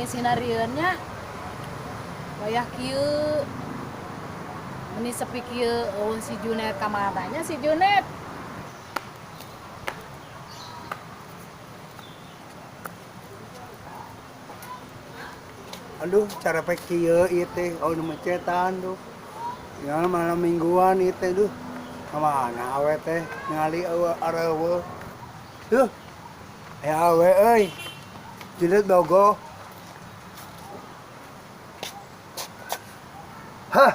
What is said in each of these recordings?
Meni sinarieun nya. Wayah kieu meni sepi kieu, euweuh si Junet, ka mana nya si Junet? Aduh, cara pek kieu ieu teh, oh nu macetan duh. Ya malam mingguan ieu teh, duh. Ka mana awe teh ningali eueuh areuweuh. Duh. Aya awe euy. Junet bogoh. Hah.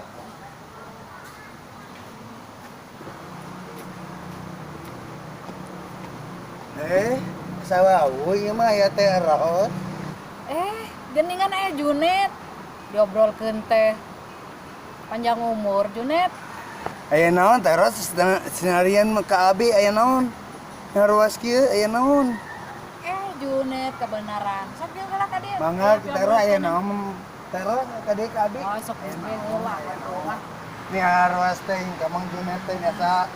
Eh, sawau ieu mah aya teh raos. Eh, geningan aya Junet. Diobrolkeun teh panjang umur Junet. Aya naon teh ros sinarian ka abi, aya naon? Ngaruas kieu aya naon? Eh, Junet, kebenaran. Sok dieu heula ka dieu. Mangga teh aya naon? Teh ka dieu ka abi. Oh, sok geus heula heula. Nih haruas teh ka Mang Junet teh nyata.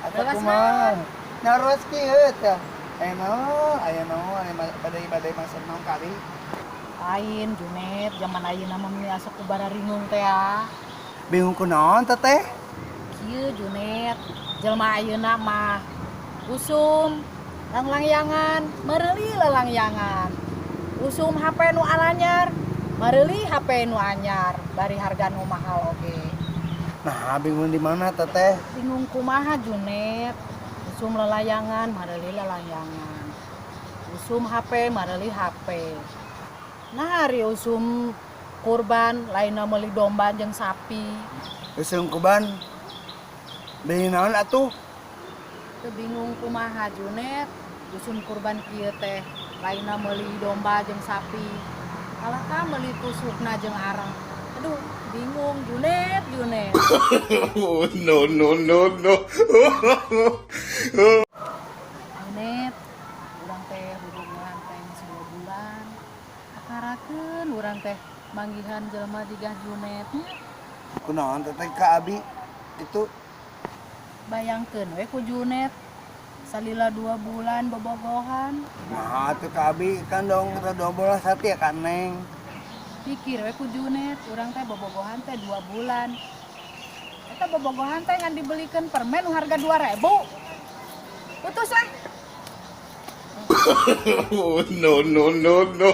Asa Ruas kumaha? Ngaruas kieu teh. Aya naon? Aya naon? Aya badai-badai masa naon ka abi? Lain Junet, zaman ayeuna mah meni asa ku bararingung teh ah. Bingung kunaon teh teh? Kieu Junet, jelema ayeuna mah usum langlangyangan, mereuli lalangyangan. Usum HP nu alanyar, mereuli HP nu anyar, bari harga nu mahal oge. Nah, bingung di mana teh teh? Bingung kumaha Junet? Usum lalayangan, mereuli lalayangan. Usum HP, mereuli HP. Nah, hari usum kurban lainna meuli domba jeung sapi. Usum kurban beli naon atuh? Teu bingung kumaha Junet? Usum kurban kieu teh lainna meuli domba jeung sapi. Kalah ka meuli tusukna jeung arang. Aduh, bingung Junet, Junet. Oh, no, no, no, no. Junet, urang teh bobogohan teh geus 2 bulan. Kakarakeun urang teh manggihan jelema jiga Junet nya. Kunaon teh teh ka abi itu? Bayangkeun we ku Junet salila 2 bulan bobogohan. Nah, atuh ka abi kan dong 12 hati ya kan Neng. Pikir we ku Junet, urang teh bobogohan teh 2 bulan. Eta bobogohan teh ngan dibelikeun permen harga 2.000. Putus lah. Oh, no, no, no, no.